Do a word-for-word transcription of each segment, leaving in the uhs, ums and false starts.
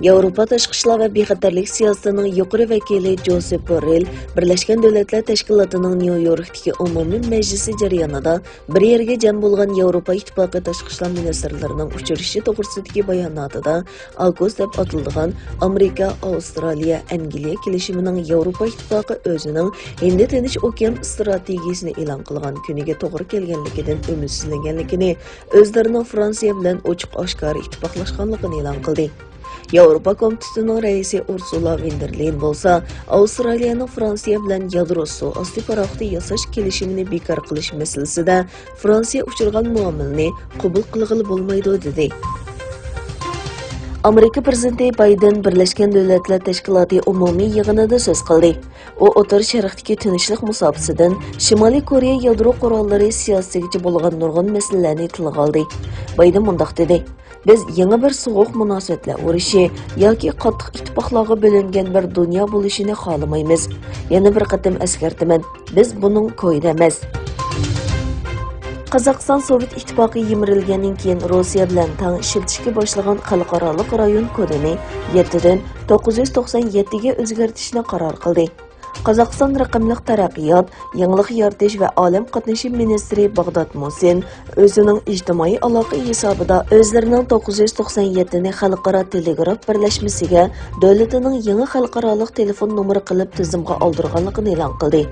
ياۋروپا تاشقى ئىشلار ۋە بىخەتەرلىك سىياسىتىنىڭ يۇقىرى ۋەكىلى جوسېپ بوررېل بىرلەشكەن دۆلەتلەر تەشكىلاتىنىڭ نيۇ يوركتىكى ئومۇمىي مەجلىسى جەريانىدا بىر يەرگە جەم بولغان ياۋروپا ئىتتىپاقى تاشقى ئىشلار مىنىستىرلىرىنىڭ ئۇچرىشىشى توغرىسىدىكى باياناتىدا، ئاكوس دەپ ئاتىلىدىغان ئامېرىكا، ئاۋسترالىيە، ئەنگلىيە كېلىشىمىنىڭ ياۋروپا ئىتتىپاقى ئۆزىنىڭ ھىندى تىنچ ئوكيان ئىستراتېگىيىسىنى ئېلان قىلغان كۈنىگە توغرا كەلگەنلىكىدىن ئۈمىدسىزلەنگەنلىكىنى، ئۆزلىرىنىڭ فرانسىيە بىلەن ئوچۇق ئاشكارا ئىتتىپاقلاشقانلىقىنى ئېلان قىلدى. ياۋروپا كومىتېتىنىڭ رەئىسى ئۇرسۇلا ۋىندېرلېين بولسا، ئاۋسترالىيەنىڭ فرانسىيە بىلەن يادرو سۇ ئاستى پاراخوتى ياساش كېلىشىمىنى بىكار قىلىش مەسىلىسىدە فرانسىيە ئۇچرىغان مۇئامىلىنى قوبۇل قىلغىلى بولمايدۇ، دېدى. ئامېرىكا پىرېزىدېنتى بايدېن بىرلەشكەن دۆلەتلەر تەشكىلاتى ئومۇمىي يىغىنىدا سۆز قىلدى. ئۇ ئوتتۇرا شەرقتىكى تىنچلىق مۇساپىسىدىن شىمالىي كورېيە يادرو قوراللىرى سىياسىتىگىچە بولغان نۇرغۇن مەسىلىلەرنى تىلغا ئالدى. بايدېن مۇنداق دېدى: «بىز يېڭى بىر سوغۇق مۇناسىۋەتلەر ئۇرۇشى ياكى قاتتىق ئىتتىپاقلارغا بۆلۈنگەن بىر دۇنيا بولۇشىنى خالىمايمىز. يەنە بىر قېتىم ئەسكەرتىمەن، بىز بۇنىڭ كويىدا ئەمەس.» قازاقىستان سوۋېت ئىتتىپاقى يىمىرىلگەندىن كېيىن روسىيە بىلەن تەڭ ئىشلىتىشكە باشلىغان خەلقئارالىق رايون كودىنى يەتتىدىن توققۇز يۈز توقسان يەتتىگە ئۆزگەرتىشنى قارار قىلدى. قازاقىستان رەقەملىك تەرەققىيات، يېڭىلىق يارىتىش ۋە ئالەم قاتنىشى مىنىستىرى باغدات مۇسىن ئۆزىنىڭ ئىجتىمائىي ئالاقە ھېسابىدا ئۆزلىرىنىڭ توققۇز يۈز توقسان يەتتىنى خەلقئارا تېلېگراف بىرلەشمىسىگە دۆلىتىنىڭ يېڭى خەلقئارالىق تېلېفون نومۇرى قىلىپ تىزىمغا ئالدۇرغانلىقىنى ئېلان قىلدى.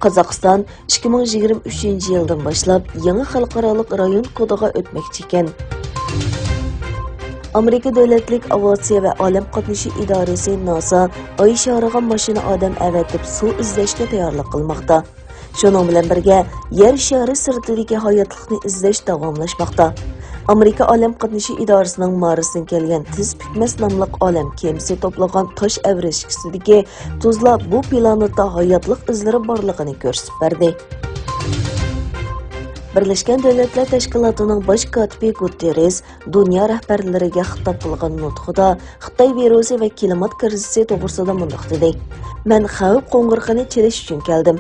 قازاقىستان ئىككى مىڭ يىگىرمە ئۈچىنچى يىلدىن باشلاپ يېڭى خەلقئارالىق رايون كودىغا ئۆتمەكچى ئىكەن. ئامېرىكا دۆلەتلىك ئاۋىئاتسىيە ۋە ئالەم قاتنىشى ئىدارىسى ناسا ئاي شارىغا ماشىنا ئادەم ئەۋەتىپ سۇ ئىزدەشكە تەييارلىق قىلماقتا. شۇنىڭ بىلەن بىرگە، يەر شارى سىرتىدىكى ھاياتلىقنى ئىزدەش داۋاملاشماقتا. ئامېرىكا ئالەم قاتنىشى ئىدارىسىنىڭ مارستىن كەلگەن تېز پۈكمەس ناملىق ئالەم كېمىسى توپلىغان تاش ئەۋرىشكىسىدىكى تۇزلار بۇ پلانېتتا ھاياتلىق ئىزلىرى بارلىقىنى كۆرسىتىپ بەردى. بىرلەشكەن دۆلەتلەر تەشكىلاتىنىڭ باش كاتىپى گۇتېررېس دۇنيا رەھبەرلىرىگە خىتاب قىلغان نۇتقىدا خىتاي ۋىرۇسى ۋە كىلىمات كىرىزىسى توغرىسىدا مۇنداق دېدى: «مەن خەۋپ قوڭغۇرىقىنى چېلىش ئۈچۈن كەلدىم.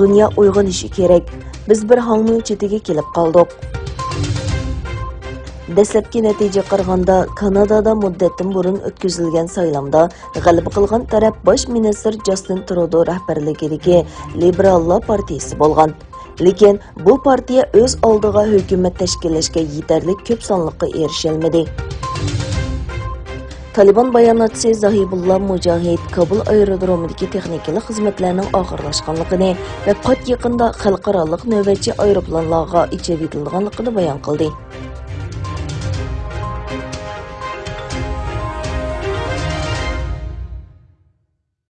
دۇنيا ئويغىنىشى كېرەك. بىز بىر ھاڭمۇ چېتىگە كېلىپ قالدۇق.» دەسلەپكى نەتىجىگە قارىغاندا، كانادادا مۇددەتتىن بۇرۇن ئۆتكۈزۈلگەن سايلامدا غەلىبە قىلغان تەرەپ باش مىنىستىر جاستىن ترۇدو رەھبەرلىكىدىكى لىبېراللار پارتىيىسى بولغان. لېكىن بۇ پارتىيە ئۆز ئالدىغا ھۆكۈمەت تەشكىللەشكە يېتەرلىك كۆپ سانلىققا ئېرىشەلمىدى. تالىبان باياناتچىسى زاھىبۇللا مۇجاھىد كابۇل ئايرودرومىدىكى تېخنىكىلىق خىزمەتلەرنىڭ ئاخىرلاشقانلىقىنى ۋە پات يېقىندا خەلقئارالىق نۆۋەتچى ئايروپىلانلارغا ئېچىۋېتىلىدىغانلىقىنى بايان قىلدى.